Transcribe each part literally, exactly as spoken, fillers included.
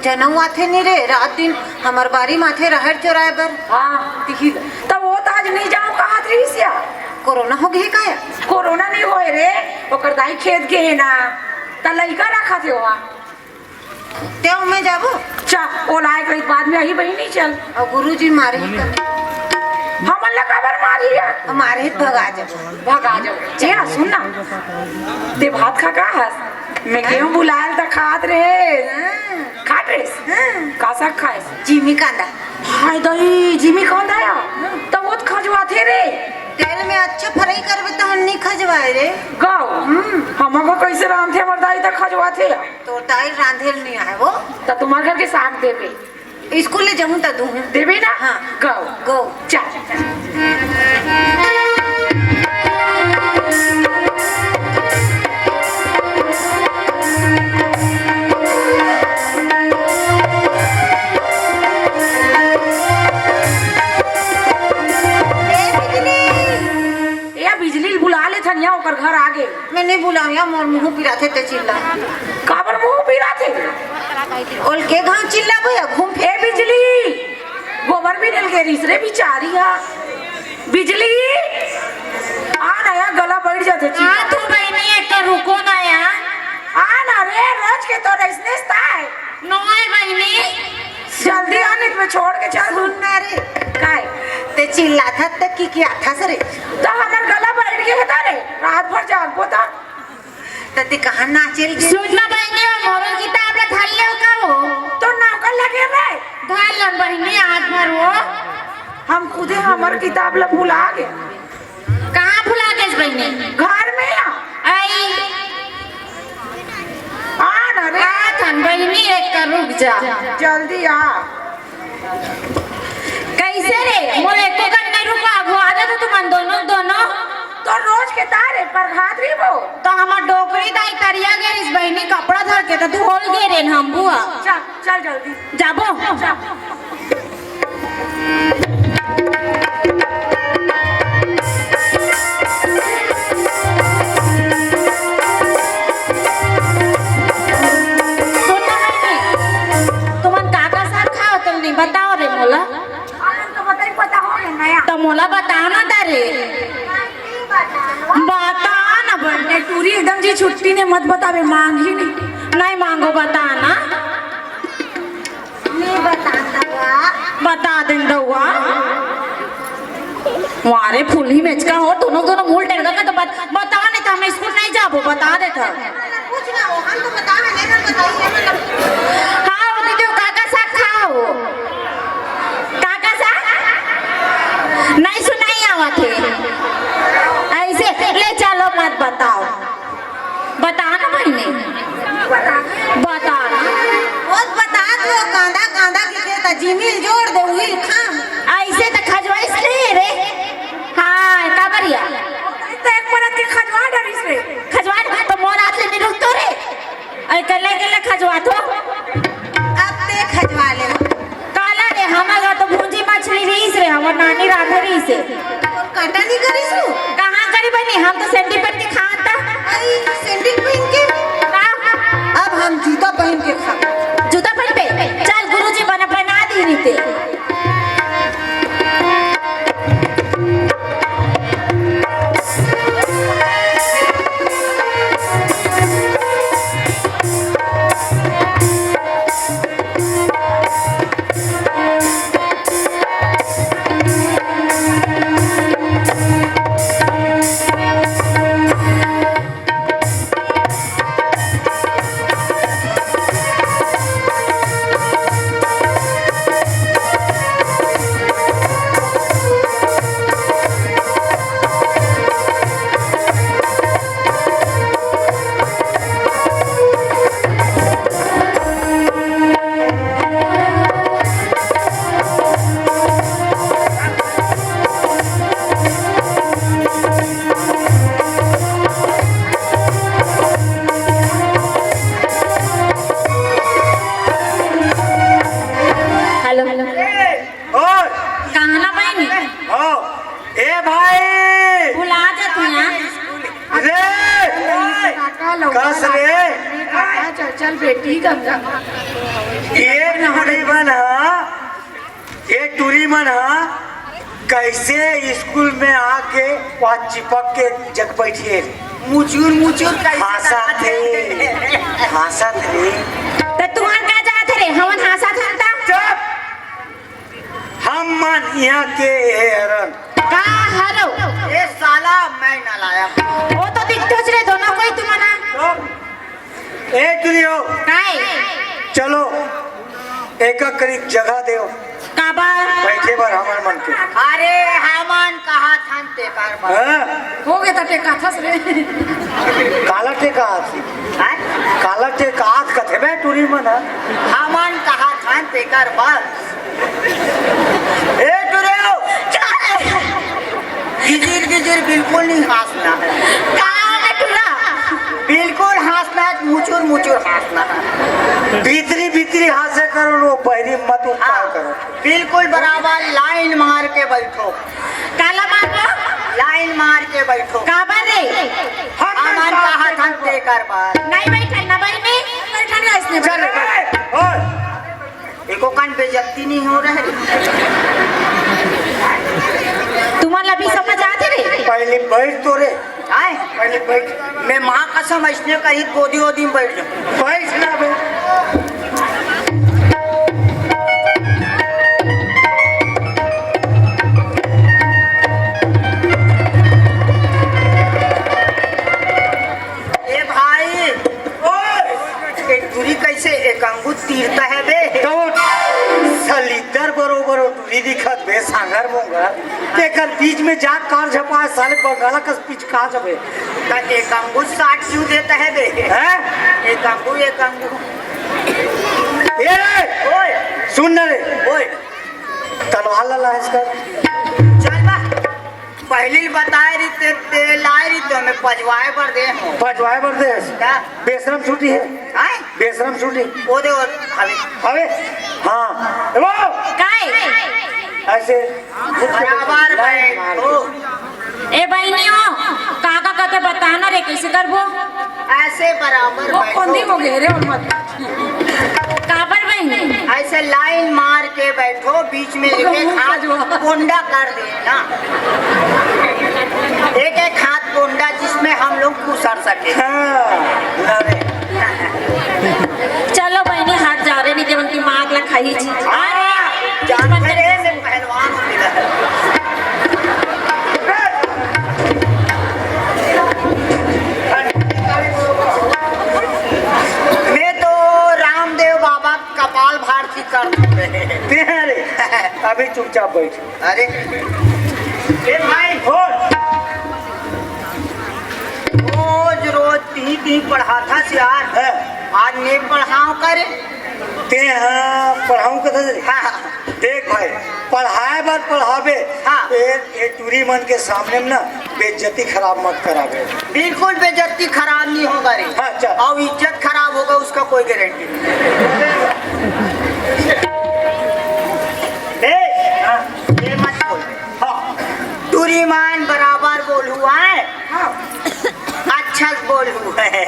जनऊ आथे नी रे, रात दिन हमर बारी म आथे राहेर चोराय बर। हाँ। तिही ला। त वो त आज नइ जांव कहत रहिस या। कोरोना हो गे का या? कोरोना नइ होय रे, ओकर दाई खेत गे हे ना, त लइका रखत हे ओहा। तें ओमे जाबो? चा, ओ लायक रहित बाद में आही बहिनी, चल। अउ गुरुजी मारे ही कने। हमन ला काबर मारही या? मारे ही त भगा जाबो। भगा जाबो। ए, सुन ना, तें भात खा का हस? मैं गेहूं बुलायल त खात रहे। हाँ। खात रहे? हाँ। का साग खाए? जीमी कांदा। हाय दई, जीमी कांदा या? त वो त खजवाथे रे। तेल में अच्छा फ्राई करबे त हम नइ खजवाय रे। गव। हम्म। हमर घर कइसे रांधथे हमर दाई त खजवाथे या। तोर दाई रांधे ल नइ आय वो। त तुम्हर घर के साग देबे। स्कूल ले जाहूं त दूहूं। देबे ना? हाँ। गव। गव। चल। ए बिजली। ए, बिजली ल बुला लेथन या, ओकर घर आगे। मैं नइ बुलांव या, मोर मुंह पिराथे तें चिल्ला। काबर मुंह पिराथे? ओला के घांव चिल्लाबो या, घूम फिर। ए बिजली, गोबर बिने ल गे रिहिस रे बिचारी हा। बिजली, आ ना या, गला बइठ जाथे चिल्ला। हाँ, तू बहिनी एक तो रुको ना या। आ ना रे, रोज के तो अइसने ताय। नोय बहिनी। जल्दी आ, नहीं त मैं छोड़ के चल दूं। सुन ना रे। काय? तें चिल्लाथस त किकियाथस रे। त हमर गला बइठ गे हे त रे, रात भर जागबो त। त तें कहाँ नाचे ल गे? सुन ना बहिनी, वो मोरो किताब ला धर ले का वो? तोर नौकर लगे रे। धर ले बहिनी, हाथ भर वो। हम खुदे हमर किताब ला भुला गे। कहाँ भुला गेस बहिनी? घर में आ। आई। आ ना रे। आ थन बहिनी, एक कर रुक जा। जल्दी आ। कइसे रे? मोर एको कन नइ रुका, आगू आ जाथो तुमन दोनों, दोनों। तो रोज के तारे पर घात रही वो। तो हमर डोकरी दाई तरिया गे रिहिस बहिनी, कपड़ा धर के तो धोल गे रे हम बुआ। चल, चल जल्दी। जाबो? जा। सुन ना बहिनी, तुमन का का साग खाओ, तुम नहीं बताओ रे मोला। हमन तो बताई, पता हो गे ना या। त मोला बता ना दा रे। बता ना बहिनी। टूरी एकदम जी छुट्टी ने मत बताबे, मांगही नहीं। नहीं मांगों, बता ना। नहीं बतान दउआ। बता देन दउआ। वारे फुल्ली मेचका हो, दोनों, दोनों मुंह टेढ़का का तो बत-, बता नहीं त हम स्कूल नहीं जाबो, बता देथन। कुछ ना हो, हम तो बता है, नहीं तो बताइए, मतलब। हाँ, वो दीदी, वो का का साग खाओ? का का साग? नहीं सुनाई आवत हे। अइसे, ले चलो, मत बताओ। बता ना बहिनी। बता ना। वो बता तू, कांदा, कांदा के खेत, जिमिल जोड़ दे, उही खाम। अइसे त खजवाइस ले रे। हाँ, काबर या? त एक परत के खजवा डरिस रे। खजवा, त मोर हाथ ले नहीं रुकतो रे। अरे कल्ले कल्ले खजवाथो। अब ते खजवा ले। काला रे, हमर घर तो भूंजी मछली रहिस रे, हमर नानी रांधे रहिस हे। काटा नहीं करिस तू? कहाँ करी बहिनी, हम तो सेंटी पेन के खात। अरे, सेंटी पेन के? का? अब हम जूता पहन के खा। जूता पहन पे? चल गुरुजी बना, बना दी रीते। हेलो। ओए। कहाँ ना बहिनी? हाँ। ए भाई। भुला जात हँव। रे। काका लौका कस रे। काका, चल, चल बेटी, गंगा। ये टूरी मन ह, ये टूरी मन ह कइसे स्कूल में आके वहाँ चिपक के जग बइठे? मुचुर मुचुर कइसे हाँसत करत हे, हे? हाँसत हे। त तुमन का जात हे रे? हमन हाँसत हन त? चुप! हमन इहाँ के हे हरन। का हरो? ए साला, मैं नालायक। वो तो दिखते रे दोनों कोई तुमन। चुप! ए टूरी हो। काय? चलो, एक करीक जगह देव। काबर? बइठे बर हमर मन के। अरे, हमन कहाथन तेकर बर। हाँ? हो गे त टेकाथस रे। काला टेकाथस? हाँ? काला टेकाथस कथे बे टूरी मन ह। हमन कहाथन तेकर बर। ए टूरी हो। गिजिर गिजिर बिल्कुल नहीं हाँसना हे। का रे टूरा? बिल्कुल हाँसना हे, मुचुर मुचुर हाँसना हे। भीतरी भीतरी हाँसे करो, वो बहरी मत उपाय हाँ, करो। बिल्कुल बराबर लाइन मार के बइठो। काला मारबो? लाइन मार के बइठो। काबर रे? हमन कहाथन तेकर बर। नहीं बइठन ना बहिनी, बइठन ना इसने चल रे, बइठन। बइठ। ओए। एको कान बेइज्जती नहीं हो रहा है। तुमन ला भी समझ आथे रे? पहले बइठ तो रे। आए? पहले बइठ। मैं माँ कसम अइसने कही गोदी वोदी में बइठ जाऊँ। बइठ ना बे। ए भाई, ओए, एक टूरी कइसे एक अंगुर तीरता हे बे? तो सलिद्दर बरोबर वो टूरी दिखत बे, सांगर मोंगर। तेकर बीच में जा कार झपाए, साले बंगाला कस पिचका जबे। त एक अंगुर साट क्यों देता हे बे? हैं? एक अंगुर, एक अंगुर। ए रे! ओए। सुन ना रे। ओए। तलवार ला लाए इसका। चल बा। पहली ल बताए रहिते, ते लाए रहिते, मैं पजवाए बर दे हूँ। पजवाए बर दे हस? का? बेशरम छुट्टी हे। आए? बेशरम छुट्टी। ओ दे, ओ, अबे। अबे, हाँ। ए वो! काय? ऐसे। बराबर भाई। ओ। ए बहिनी हो, का का कथे बता ना रे, कइसे करबो? ऐसे बराबर वो बैठो। कोंदी हो गए रे, और मत। काबर बहिनी? ऐसे लाइन मार के बैठो, बीच में एक एक हाथ गोंडा कर देना। एक एक हाथ गोंडा, जिसमें हम लोग घुसर सके। हाँ, अरे। चलो बहिनी, हट जा रे, नहीं तो उनकी माँ ला खाई जी। हाँ, जानते रहे, मैं पहलवान हूँ। मैं तो रामदेव बाबा कपाल भारती कर चुके हैं। तेरे, अभी चुपचाप बैठ। अरे, ए भाई, हो। रोज, रोज तिही, तिही पढ़ाथस यार। हाँ। आज नहीं पढ़ाओ करे। ते हाँ, पढ़ाऊँ कथा से? हाँ, हाँ। देख भाई, पढ़ाए बर पढ़ाबे, हाँ। ए, ए टूरी मन के सामने में ना बेइज्जती खराब मत कराबे। बिल्कुल बेइज्जती खराब नहीं होगा रे। हाँ, चल। और इज्जत खराब होगा, उसका कोई गारंटी नहीं। ए, हाँ। ये मत बोल। हाँ। टूरी मन बराबर बोलहू आए। हाँ। अच्छा से बोलहू है।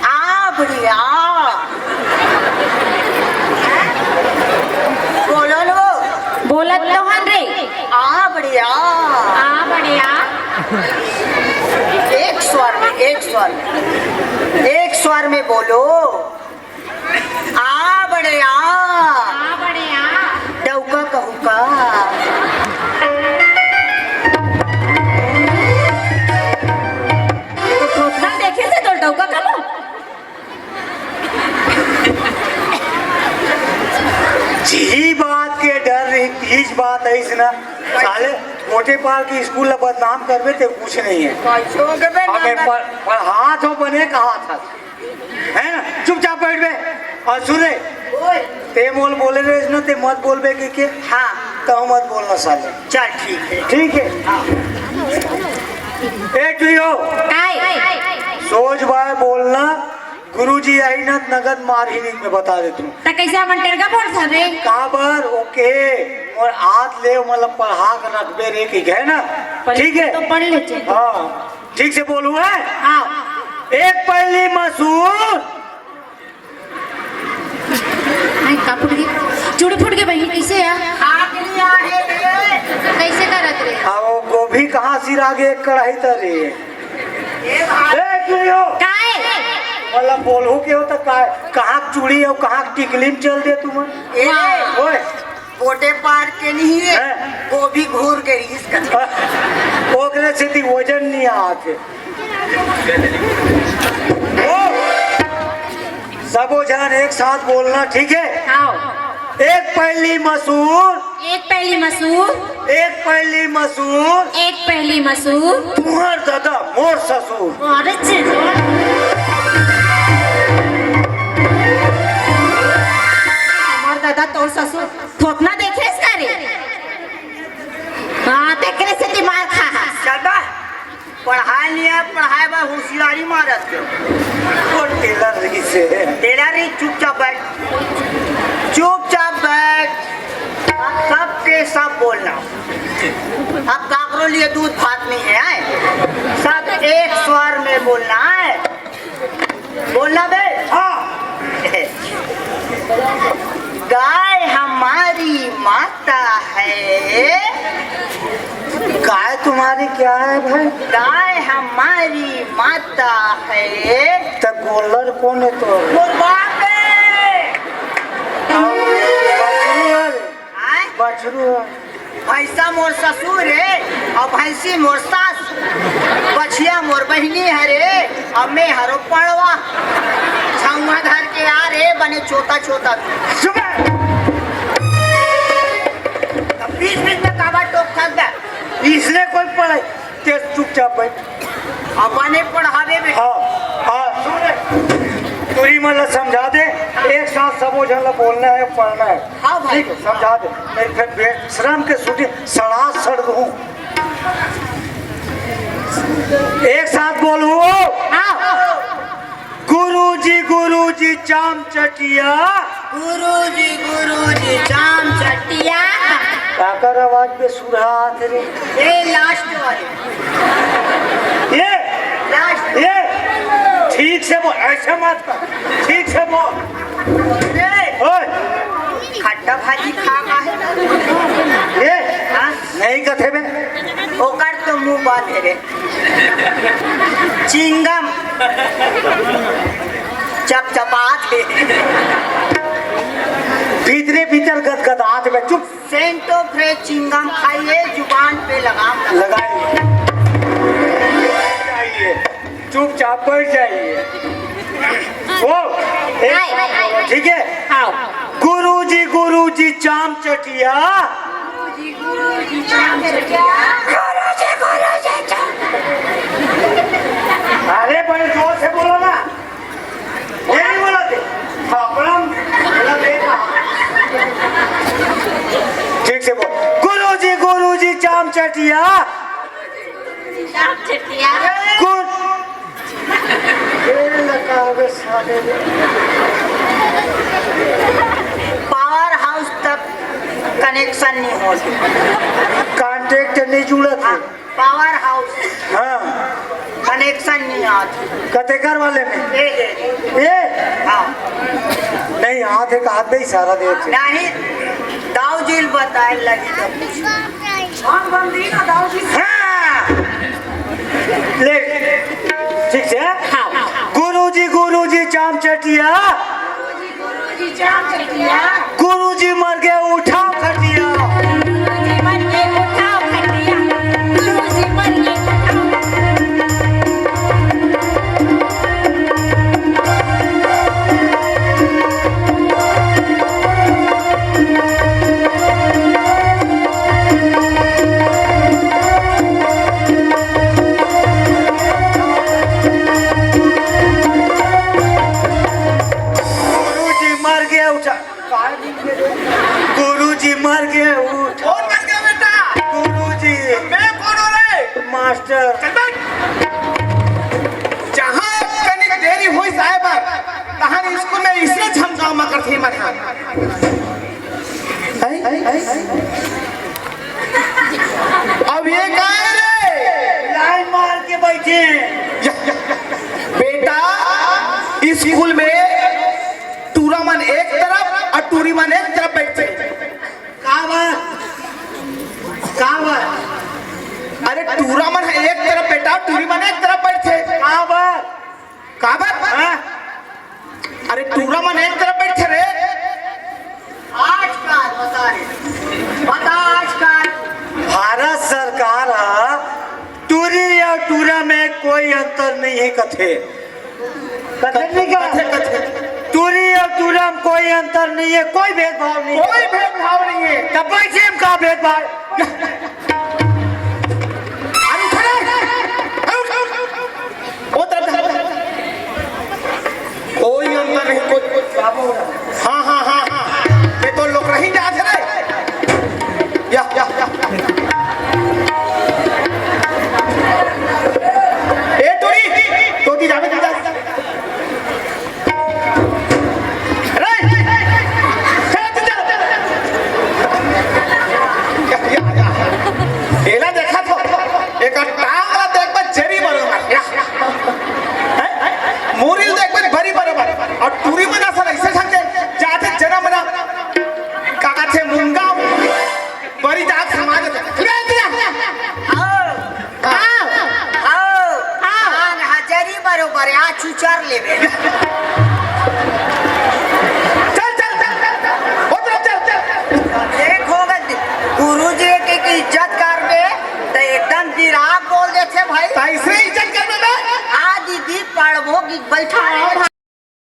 आ बढ़िया। बोलो न वो। बोलत तो हन रे। आ बढ़िया। आ बढ़िया। एक स्वर में, एक स्वर में, एक स्वर में बोलो। आ बड़े आ। आ बड़े आ। डौका कहू का? तो थोथना देखे से तो डौका कहू। जिही बात के डर रही, तीज बात है इसना। साले मोटे पाल के स्कूल ला बदनाम करबे ते कुछ नहीं है। कैसे हो गए बे हमें नंबर? पढ़-, पढ़ा तो बने कहा था। है ना? चुपचाप बैठ बे। और सुन रे, ओए। ते मोल बोले रहे ना, ते मत बोलबे के, के? हाँ। तो मत बोलना साले। चल, ठीक है। ठीक है? हाँ। ए, टुरी हो। काय? सोच बाय बोलना, गुरुजी आई ना, नगद मार ही नहीं, मैं बता देता हूँ। त कैसे हमन टेरगा बोलथन रे? काबर? ओके, मोर हाथ ले, मतलब, पढ़ा के रखबे रे, ठीक है ना? पढ़ ठीक है? तो पढ़ ले, ठीक है। हाँ। ठीक से बोलू है? हाँ। एक पल्ली मसूर, का फूट गे? चूड़ी फूट गे बहिनी, कइसे हे? हाथ नहीं आ हे रे। कइसे करत रे? आ, वो गोभी कहाँ सिरा गे एक कढ़ाई तरे? ए भाई। ए, क्यों हो? काय? मतलब, बोलहूँ के हो त काय? कहाँ चूड़ी हो, कहाँ टिकली में चल दे तुम? ए, वाह। ओए। पोटे पार के नहीं है, हैं? गोभी घूर के रहीस का। ओकरे सेती वजन नहीं आत हे। ओ, सबो झन एक साथ बोलना, ठीक है? आओ। एक पैली मसूर। एक पैली मसूर। एक पैली मसूर। एक पैली मसूर। तुम्हार दादा मोर ससुर। अरे ची। हमार दादा तोर ससुर। थोथना देखे हस का रे? हाँ, तेकरे से दिमाग खा हा। ज्यादा पढ़ाई नहीं है, पढ़ाई बा होशियारी मारत के। वो टेलर रही से। टेलर ही चुपचाप बैठ, चुपचाप बैठ। सबके सब बोलना। अब काकरो लिए दूध भात नहीं है, आए? सब एक स्वर में बोलना है। बोलना बे। हाँ। गाय हमारी माता है। गाय तुम्हारी क्या है भाई? गाय हमारी माता है। त गोल्लर कोन है तो? मोर बाप है। बछरू है। आय? बछरू है। भैंसा मोर ससुर हे, अउ भैंसी मोर सास, बछिया मोर बहिनी हरे, अउ मैं हरो पड़वा। छौंगा धर के आ रे, बने चोता चोता। चुप रह। तब बीच बीच में काबर टोक थक दे? इसने कोई पढ़ाई, ते चुपचाप बैठ। अपने पढ़ावे में। हाँ, हाँ, सुन रे। टूरी मन ला समझा दे, एक साथ सबो झन ला बोलना है, पढ़ना है। हाँ भाई। ठीक है, समझा दे। नहीं, फिर बेशरम के सूती सड़ा सड़ दूँ। एक साथ बोलू। हाँ। गुरुजी, गुरुजी, चाम चटिया। गुरुजी, गुरुजी, चाम चटिया। काकर आवाज में सुरहा आत रे। ये लास्ट वाली। ये, लास्ट। ये, ठीक से बोल, ऐसे मत कर, ठीक से बोल। ए, ओए। खट्टा भाजी खा का है? ये, हाँ? नहीं कथे बे। ओकर तो मुंह बंद है रे। चिंगम चपचपात है। भीतरे भीतर गदगदात बे, चुप। सेंटो फ्रेश चिंगम खाइए, जुबान पे लगाम लगा। लगाइए। चुपचाप बैठ जाइए। वो, एक हाय। बात बोलो, ठीक है? हाँ। गुरुजी, गुरुजी, चाम चटिया। गुरुजी, गुरुजी, चाम चटिया। गुरुजी, गुरुजी, चाम। अरे, बड़े जोर से बोलो ना। ये नहीं बोला थे। हाँ, प्रणाम। बोला थे। ठीक से बोल। गुरुजी, गुरुजी, चाम चटिया। चाम चटिया। गुर-, ये लगा होगा साले ने। पावर हाउस तक कनेक्शन नहीं हो। कॉन्टैक्ट नहीं जुड़ा था। Power house. हाँ। कनेक्शन नहीं आत। कतेकर वाले में? ए, ए। ए? हाँ। नहीं, आत हे, हाथ में इशारा दे थे। नहीं, दाऊ जी बताए लगी तो। कौन बंदी ना दाऊ जी? हाँ। ले। ठीक से? हाँ। गुरुजी, गुरुजी, चाम चटिया। गुरुजी, गुरुजी, चाम चटिया। गुरुजी मर गे, उठाव खटिया। गुरुजी मर गे, उठाव खटिया। गुरुजी मर गे, उठाव। गुरुजी मर गे, उठाव। गुरुजी मर गे, उठाव। कौन मर गया बेटा? गुरुजी। मैं कौन हूँ रे? मास्टर। चल बैठ। जहाँ कनिक देरी होइस आए बर, तहाँ स्कूल में इसने झमकावा करथे मन ह। अब ये का है रे? लाइन मार के बैठे हैं। या, या, या। बेटा, स्कूल में टूरा मन एक तरफ और टूरी टूरा मन ह एक तरफ बेटा, टूरी मन एक तरफ बैठथे। काबर? काबर? हाँ? अरे टूरा मन एक तरफ बैठथे रे। आजकल बता रे, बता आजकल। भारत सरकार ह टूरी अउ टूरा में कोई अंतर नहीं है कथे। कथे नहीं का? कथे, कथे। टूरी अउ टूरा में कोई अंतर नहीं है, कोई भेदभाव नहीं है। कोई भेदभाव नहीं है। तब बैठे में का भेदभाव? अरे उठ रे। अरे उठ, उठ, उठ। ओ तरफ जा। कोई अंतर नहीं, कोई। हाँ, हाँ, हाँ, हाँ। ये तो लोग रही जा रे। या, या, या। ए टूरी, तो दी जावे, दी जावे। अरे, चल, चल, चल। या, या, या। एला देखा तो, एक टांग ला देख बस जरी बरोबर। या। हैं? मुरी ल देख बस बरी बरोबर। अउ टूरी मन असल ऐसे ढंग के जाथे जना मना। का कथे मुंगा। बरी जात समाज। अरे, दिया। आओ। आओ। आओ। आओ। कान हजरी बरोबर, आ चुचर लेबे। चल, चल, चल, चल, चल। ओ तरफ चल, चल, चल। देखो, अगर गुरु जी के, के इज्जत करबे, त एकदम गिरा बोल देथे भाई। कैसे इज्जत करबे बे? आ दीदी, पढ़बो कि बैठा।